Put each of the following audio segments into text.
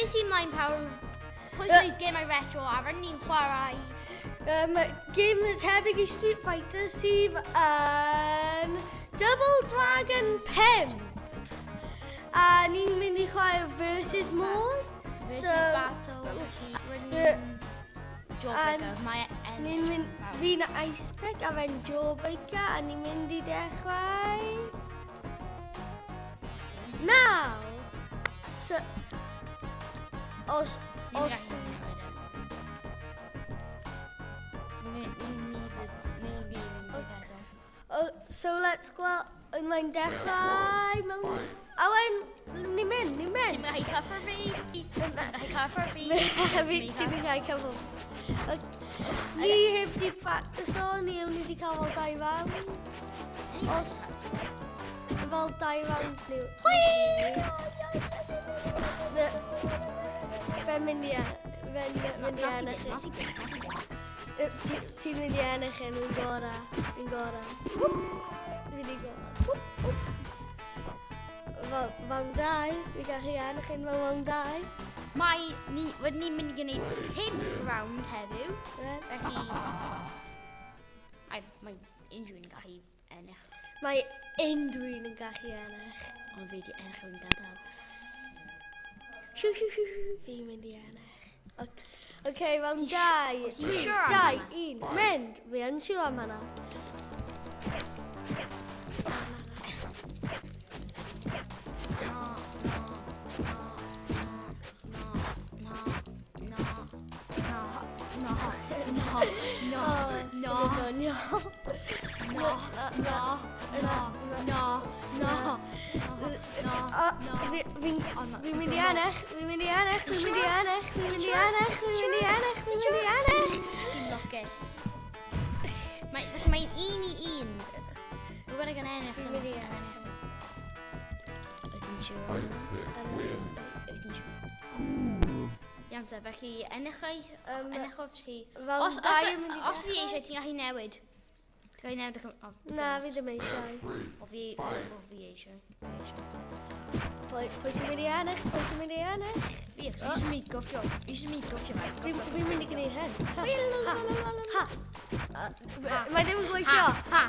Beth sy'n mlaen pawb? Pwy sy'n gemau retro a rydyn ni'n chwarae? Gêm tebyg i Street Fighter sydd yn Double Dragon 5. A ni'n mynd i chwarae versus mode. Versus so, battle. Rydyn ni'n Jawbreaker. Mae ni'n mynd, fi'n Ice Pick a fe'n Jawbreaker a ni'n mynd i dechrau. Now! So, os... Oh, so let's go mae'n dechrau mewn... Awen, ni'n mynd, ni'n mynd. Ti'n gallu cyffwrdd fi? Ti'n gallu cyffwrdd fi? Ti'n gallu cyffwrdd. Ni heb di practice o, ni only di cael fel dau rounds. Os... Fel dau rounds ni. Fe'n mynd i... Fe'n mynd i ennill. Ti'n mynd i ennill yn fi'n gorau. Fi'n gorau. Fi'n i gorau. Fel round 2, fi gallu ennill yn fel round 2. Mae, ni, rydyn ni'n mynd i gwneud 5 round heddiw. Felly, mae unrhyw un gallu ennill. Mae unrhyw un yn gallu ennill. Ond fi wedi ennill yn gyntaf. Fi'n mynd i ennill. Ok, round 2, 3, 2, 1, mynd! Fi yn siŵr am hynna. No, no, no, no, no, no, no, no, no. Fi'n mynd i ennill, fi'n mynd i ennill, fi'n mynd i ennill, fi'n mynd i ennill, fi'n mynd i ennill, fi'n mynd i ennill. Ti'n lwcus. Mae'n 1 i 1. Rwy'n bynnag yn ennill. Fi'n mynd i ennill. Wyt ti'n siŵr? Wyt ti'n siŵr? Iawn te, felly ennichau, ennichodd ti. Fel Os, dau yn mynd i os ti eisiau, ti'n gallu newid. Ti'n gallu newid y oh, Na, fi ddim eisiau. O fi eisiau. Fi eisiau. Pwy sy'n mynd i ennill? Pwy sy'n mynd i ennill? Fi, achos fi eisiau mynd i goffio. Fi eisiau mynd i goffio. Fi'n mynd i gwneud hyn. Ha, ha, ha. Mae ddim yn gweithio. Ha,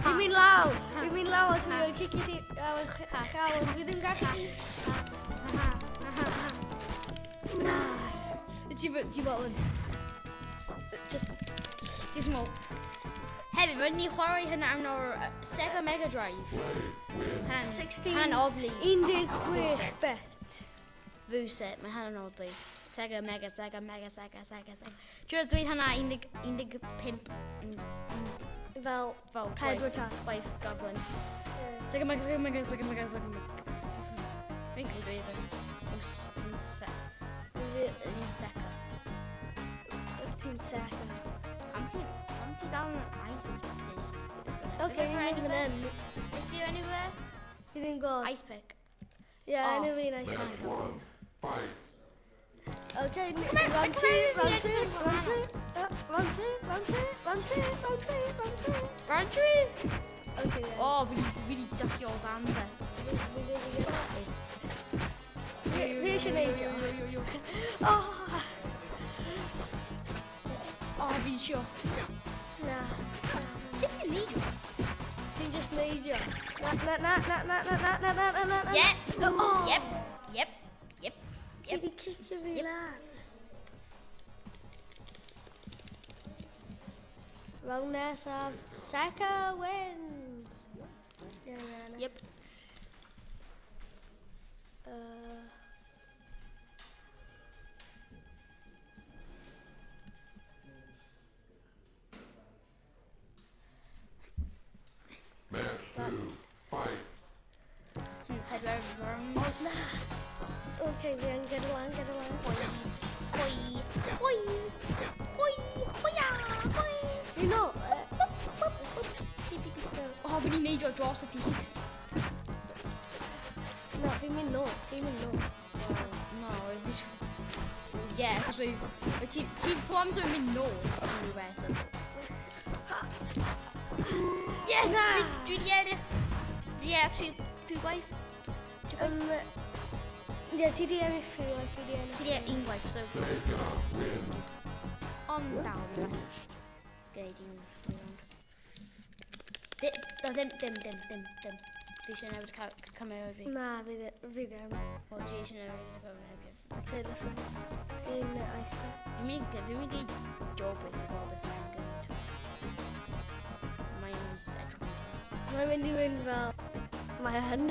Fi'n mynd lawr. Fi'n mynd lawr os fi'n cicio ti lawr chael. Fi ddim gallu. Ha, ha, ha. Na. Ti'n fel yn... Just mo. Hefyd, rydyn ni chwarae hynna arno'r Sega Mega Drive. Hynna'n 16. Hynna'n oddly. 16 bit. Rywsut, mae hynna'n oddly. Sega Mega, Sega Mega, Sega, Sega, Sega. Dwi'n dweud hynna 15 Fel fel pedwar tan. Gwaith gyflym. Sega Mega, Sega Mega, Sega Mega, Sega Mega. Fi'n credu dweud e. Fi'n seca. Os ti'n seca. Am ti dal yn ice pick? Ok, fi'n mynd fan hyn. Beth yw enw fe? Fi ddim gweld. Ice pick. Ie, Oh. enw fi'n ice pick. Ok, round 2, round 2, round 2, round 2, round 2, round 2, round 3, round 3. Round 3! Ok, yeah. O, fi di duckio o dan fe. Fi eisiau neidio. Oh, O, fi eisiau. na. Sut ti'n neidio? Ti'n just neidio. Na, na, na, na, na, na, na, na, na, na, na. Yep. Oh. Yep. Yep. Yep. Ti di cicio fi lan. Round nesaf, Seca wins. Yeah, yeah, Yep. Pedwar round. Oh, na. Okay, fi yn get lan, get lan. Hoi. Hoi. Hoi. Hoi. Hoia. Hoi. Fi no. O, fi di neidio dros y ti. Na, fi'n mynd nôl, fi'n mynd nôl. No, fi... Ie, achos fi... Ti pob amser yn mynd nôl am ryw reswm. Yes! Na. Dwi di ennill. Ie, actually, dwi gwaith. Ie, ti di ennill tri waith, fi di ennill. So... Ond dal, fi'n gallu gwneud un round. Dim, dim, dim, dim, dim. Fi eisiau newid camera fi. Na, fi ddim. Wel, dwi eisiau newid camera fi. Okay, listen. Un ice pick. Fi'n mynd i jawbreaker i gweld beth mae'n gwneud. Mae'n edrych. Mae'n mynd i fynd fel... Mae yn.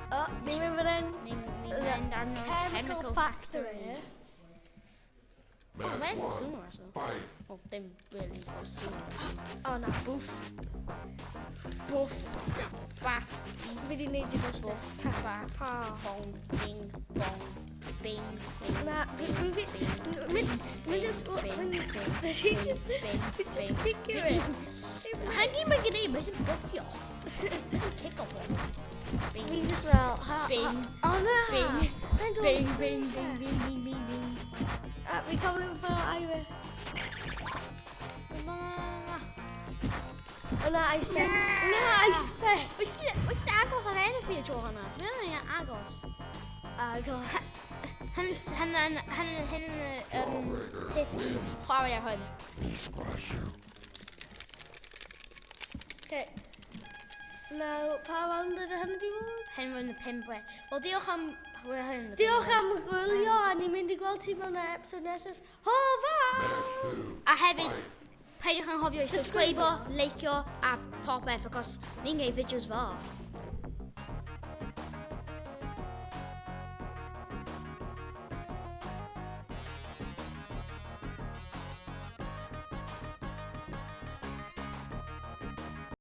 O, ni'n mynd fan hyn. Ni'n mynd arno Chemical Factory. O, mae'n edrych sumo wrestler. O, dim really sumo wrestler. O, na. Boof. Boof. Baff. Beef. Fi di neud i fel Boof. stuff. Baff. Bong. Bing. Bong. Bing. Bing. Na, fi... Bing. Mynd... Mynd... Bing. Mynd... Bing. Ti Bing. just Bing. cicio fe. Hangi mae'n gwneud, mae'n sy'n gyffio. Mae'n sy'n cico pobl. Bing. Fi'n just fel... Bing. O, na! Bing. Mae'n dod Bing, yn bing, fe. bing, bing, bing, bing, bing. A fi cofio fel Irish. Na, na, na. O na, ice pick. Na, ice pick. Wyt ti'n agos ar enw fi y tro hwnna? Dwi'n meddwl ni'n agos. Agos. Hyn, hyn, hyn, hyn, tip i chwarae ar hwn. Okay. Now, pa round ydy hynny di fod? Hyn roedd y pump we. Wel, diolch am hyn. Diolch am gwylio a ni'n mynd i gweld ti mewn y episode nesaf. Hwyl! A hefyd, peidiwch anghofio i subscribe, licio a popeth, achos ni'n gwneud fideos fel.